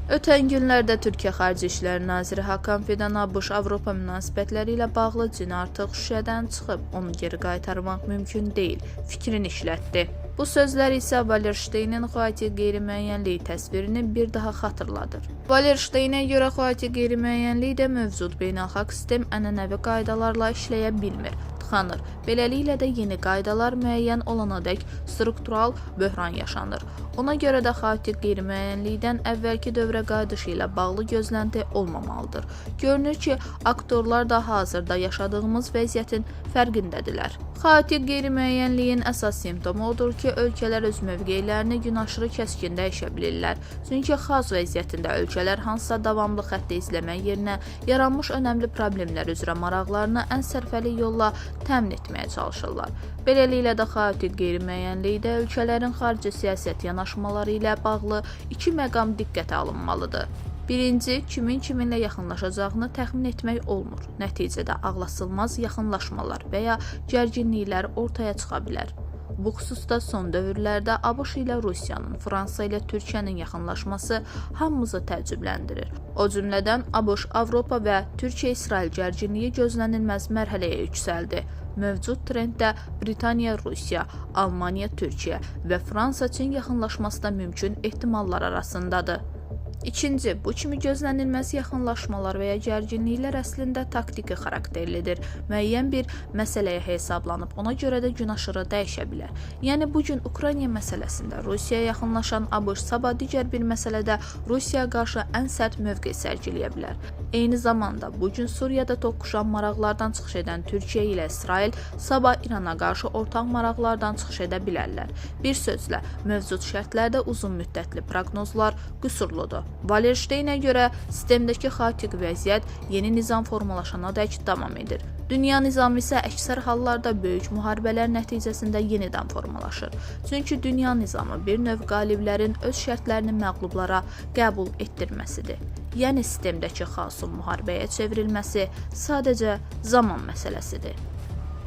Ötən günlərdə Türkiyə Xarici İşlər Naziri Hakan Fidan ABŞ-Avropa münasibətləri ilə bağlı cin artıq şüşədən çıxıb, onu geri qaytarmaq mümkün deyil fikrini işlətdi. Bu sözlər isə Wallersteinin xaotik qeyri-müəyyənlik təsvirini bir daha xatırladır. Wallersteinə görə xaotik qeyri-müəyyənlik də mövcud beynəlxalq sistem ənənəvi qaydalarla işləyə bilmir, tıxanır. Beləliklə də yeni qaydalar müəyyən olanadək struktural böhran yaşanır. Ona görə də xaotik qeyri-müəyyənlikdən əvvəlki dövrə qayıdışı ilə bağlı gözlənti olmamalıdır. Görünür ki, aktorlar da hazırda yaşadığımız vəziyyətin fərqindədirlər. Xaotik qeyri-müəyyənliyin əsas simptomu odur ki, ölkələr öz mövqelərini günaşırı kəskin dəyişə bilirlər. Çünki xaos vəziyyətində ölkələr hansısa davamlı xətti izləmək yerinə yaranmış önəmli problemlər üzrə maraqlarını ən sərfəli yolla təmin etməyə çalışırlar. Beləliklə də xaotik qeyri-müəyyənlikdə ölkələrin xarici siyasət yanaşmaları ilə bağlı iki məqam diqqətə alınmalıdır. Birinci, kimin kiminlə yaxınlaşacağını təxmin etmək olmur. Nəticədə ağlasılmaz yaxınlaşmalar və ya gərginliklər ortaya çıxa bilər. Bu xüsusda son dövrlərdə ABŞ ilə Rusiyanın, Fransa ilə Türkiyənin yaxınlaşması hamımızı təəccübləndirir. O cümlədən ABŞ, Avropa və Türkiyə-İsrail gərginliyi gözlənilməz mərhələyə yüksəldi. Mövcud trenddə Britaniya, Rusiya, Almaniya, Türkiyə və Fransa-Çin yaxınlaşması da mümkün ehtimallar arasındadır. İkinci, bu kimi gözlənilməz yaxınlaşmalar və ya gərginliklər əslində taktiki xarakterlidir. Müəyyən bir məsələyə hesablanıb, ona görə də günaşırı dəyişə bilər. Yəni bu gün Ukrayna məsələsində Rusiyaya yaxınlaşan ABŞ sabah digər bir məsələdə Rusiyaya qarşı ən sərt mövqe sərgiləyə bilər. Eyni zamanda bu gün Suriyada toqquşan maraqlardan çıxış edən Türkiyə ilə İsrail sabah İrana qarşı ortaq maraqlardan çıxış edə bilərlər. Bir sözlə, mövcud şərtlərdə uzun müddətli proqnozlar qüsurludur. Wallersteinə görə sistemdəki xaotik vəziyyət yeni nizam formalaşanadək davam edir. Dünya nizamı isə əksər hallarda böyük müharibələr nəticəsində yenidən formalaşır. Çünki dünya nizamı bir növ qaliblərin öz şərtlərini məğlublara qəbul etdirməsidir. Yəni sistemdəki xaosun müharibəyə çevrilməsi sadəcə zaman məsələsidir.